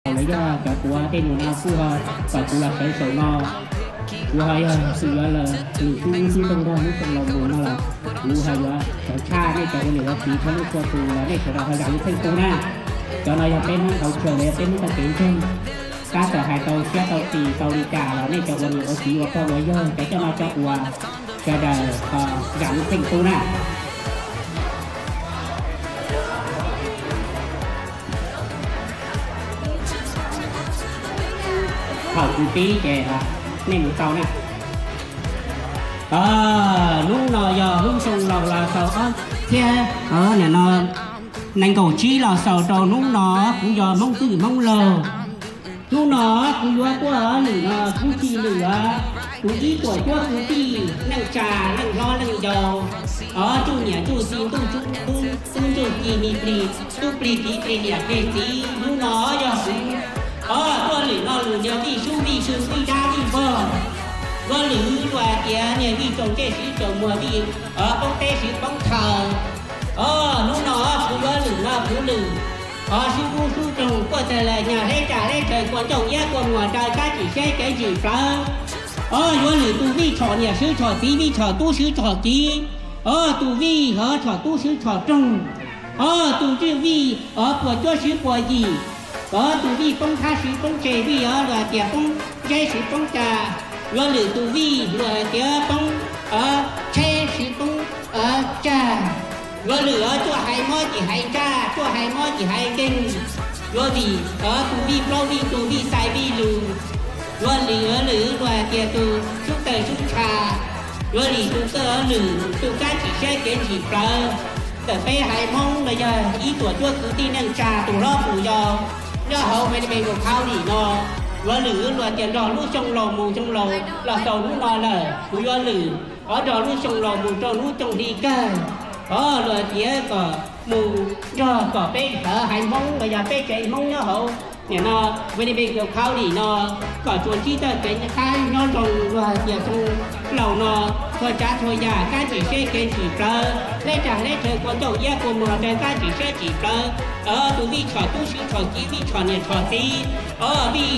Lawv yog cov tuav tej num no kuj ho kom kuv los sawv saum no. Kuv ho yog xwm yuav lawm, lwm tus xwb toog nrog lub xyoo laus mus no los kuv ho yuav sawv tshaj nej cov ua niam ua txiv txhua leej txhua tus los nej sawv daws ho zam lub txim pub na. Cov no yog peb Hmoob tau chaw los yog peb Hmoob tau kev ntseeg. Tab txawm hais tau siab tau txi tau li cas los nej cov ua niam ua txiv ua pog ua yawg cov coj no cov ua, sawv daws ho zam lub txim pub na. Thaum kuv pib ces nej mus tau na. Hnub no yog hnub xyoo laus los xaus ob txhiab, nim no nees nkaum tsib los xaus rau hnub no kuv yog Hmoob twj Hmoob laug. Hnub no kuv yuav tuaj lwm no kuv tsis lwm os, kuv ib tuam cuab kwv tij neej tsa leej hlob leej yau, os tsuj niam tsuj txiv ntuj tsuj tub tub ntsuj ci mi plig tub plig kiv plig niam plig txiv. Hnub no yog kuv os tuaj lwm no lwm niag vij sub vij sw vij dab vij npog, luag lwm luag tias niag vij tsaus ntsej siv tsaus muag vij poob teb siv poob chaw. Os hnub no kuv yuav lwm no kuv lwm os sub ub sub roog kuaj tag lawm nyag hleb tsa hleb tsawv kua ncauj iab kua muag raws kab tsim siab kev ntsim plawv. Os yuav lwm tus vij tshom niam swv tshom txiv vij tshom tub swv tshom kiv, os tus vij hov tshom tub swv tshom roog, os tus vij os puas cuab swv puas yim, os tus vij poob thab swv poob tseg vij os luag tias poob zeb swv poob cag, yuav lwm tus vij luag tias poob tsheb swv poob cag. Yuav lwm os tuaj hais mob yim hais ntsaj tuaj hais mob yim hais nkeeg. Yuav vim os tus vij plaub vij ntug vij xais vij lus. Yuav lwm os lwm luag tias tus sub tawg sub tsha. Yuav lwm tus kawj os lwm tus kab tsim siab kev ntsim plawv. Txawm peb haiv Hmoob los yog ib tuam cuab kwv tij neej tsa tus hlob tus yau nyob hauv West Bengal County no, yuav lwm luag tias nrog lub xyoo laus mus xyoo laus los xaus hnub no lawm kuv yuav lwm os nrog lub xyoo laus mus rau hnub xyoo hli kawg. Os luag tias kom mus nrog kom peb haiv Hmoob los yog peb tsev Hmoob nyob hauv nim no West Bengal County no kom tsuas ntsib txoj kev qab nyob zoo luag tias xyoo laus no txhua tsav txhua yam kab tsim siab kev ntsim plawv, hleb tsa hleb tsawv kua ncauj iab kua muag raws kab tsim siab tsim plawv. Tus vij tshom tub swv tshom kiv vij tshom niam tshom txiv, os vij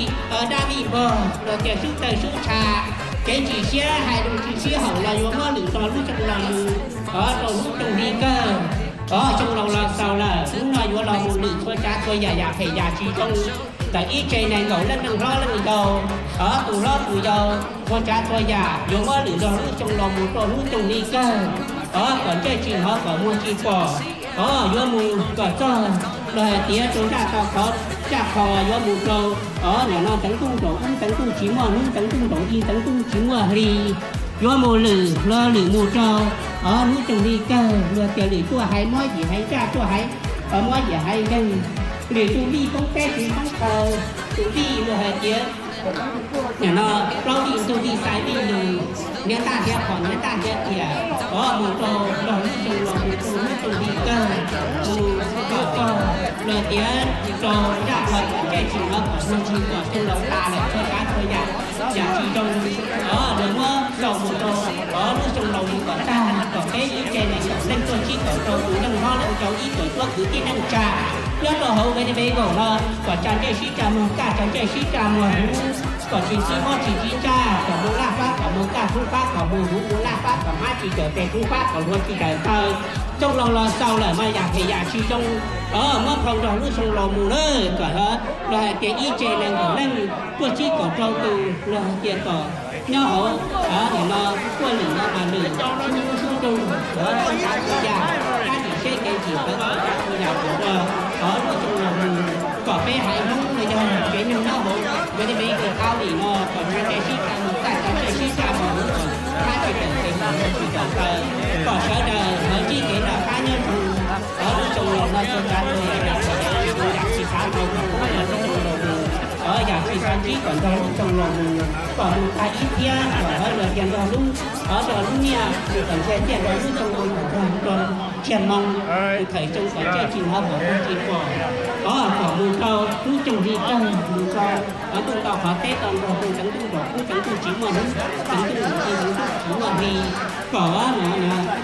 dab vij npog luag tias sub tawg sub tsha, kev ntsim siab hais lus tsis sib haum los yuav muab lwm rau lub xyoo laus mus rau hnub xyoo hli kawg. Os xyoo laus los xaus lawm hnub no yuav los mus lwm txhua tsav txhua yam yam phem yam tsis zoo ntawm ib tse nees nkaum leej neej hlob leej yau, os tus hlob tus yau, txhua tsav txhua yam yuav muab lwm nrog lub xyoo laus mus rau hnub xyoo hli kawg. Os kom ntsej tsis hnov kom muag tsis pom, os yuav mus kom txog luag hais tias rau nraj tau qhov nraj qho yuav mus rau os nim no ntxeev ntuj nraum ub ntxeev ntuj tsis muaj hnub ntxeev ntuj nraum ib ntxeev ntuj tsis muaj hli. Yuav mus lwm luag lwm mus rau os hnub xyoo hli kawg luag tias lwm tuaj hais mob yim hais ntsaj tuaj hais mob yim hais nkeeg. Lwm tus vij poob teb tsis poob chaw, tus vij luag hais tias nim no plaub vij ntug vij xais vij lus, niag ntaj hiav phom niag ntaj hiav tiam, os mus rau nrog lub xyoo laus mus rau hnub xyoo hli kawg, mus kom txog luag tias rau nraj qhov kom ntsej tsis hnov kom muag tsis pom xyoo laus tas lawm txhua tsav txhua yam, yam tsis zoo, os luag muab xaus mus rau os lub xyoo laus mus kom tag kom peb ib tse nees nkaum leej tuaj tsib kaum rau tus neej hlob leej yau ib tuam cuab kwv tij neej tsa nyob rau hauv West Bengal no kom tsa ntsej sib tsa muag kaj tsa ntsej sib tsa muag huv, kom tsis ntsib mob tsis ntsib ntsaj, kom mus laj fab kom mus kaj tub fab kom mus huv, mus laj fab kom hmab tsis cawm tes tub fab kom hluav tsis cawm taw. Xyoo laus los xaus lawm mas yam phem yam tsis zoo, os muab phau nrog lub xyoo laus mus na, kom luag hais tias ib tse nees nkaum leej tuaj tsib kaum rau tus luag hais tias kom nyob hauv nim no tuaj lwm no mas lwm sub ub sub nroog, sub tsav sub yam, kab tsim siab kev ntsim plawv txhua tsav txhua yam kom nrog os lub xyoo laus mus, kom peb haiv Hmoob los yog tsev neeg nyob hauv West Bengal County no kom tsa ntsej sib tsa mus kaj tsa ntsej sib tsa mus huv, kom hmab tsis cawm tes kom hluav tsis cawm taw, kom sawv daws hnov ntsib kev noj qab nyob zoo. Os lub xyoo laus no txhua tsav txhua yam yam tsis xav tau mus, lub xyoo laus mus, os yam tsis xav ntsib kom nrog lub xyoo laus mus, kom mus tag ib thiab kom hov luag tias nrog lub, os nrog lub niaj mus kom ntsiag tiaj nrog lub xyoo laus mus kom nrog ntsiag moo, mus thawm xyoo kom ntsej tsis hnov kom muag tsis pom, os kom mus rau lub xyoo hli kawg mus rau hov ntuj tau qhov teb tau nrog rau ntxeev ntuj nraum ub ntxeev ntuj tsis muaj hnub, ntxeev ntuj nraum ib ntxeev ntuj tsis muaj hli, kom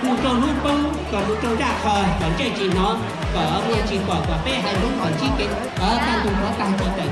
mus rau hnub poob kom mus rau nraj qhov kom ntsej tsis hnov kom muag tsis pom kom peb haiv Hmoob kom ntsib kev kaj ntug qhov tag tsis tawm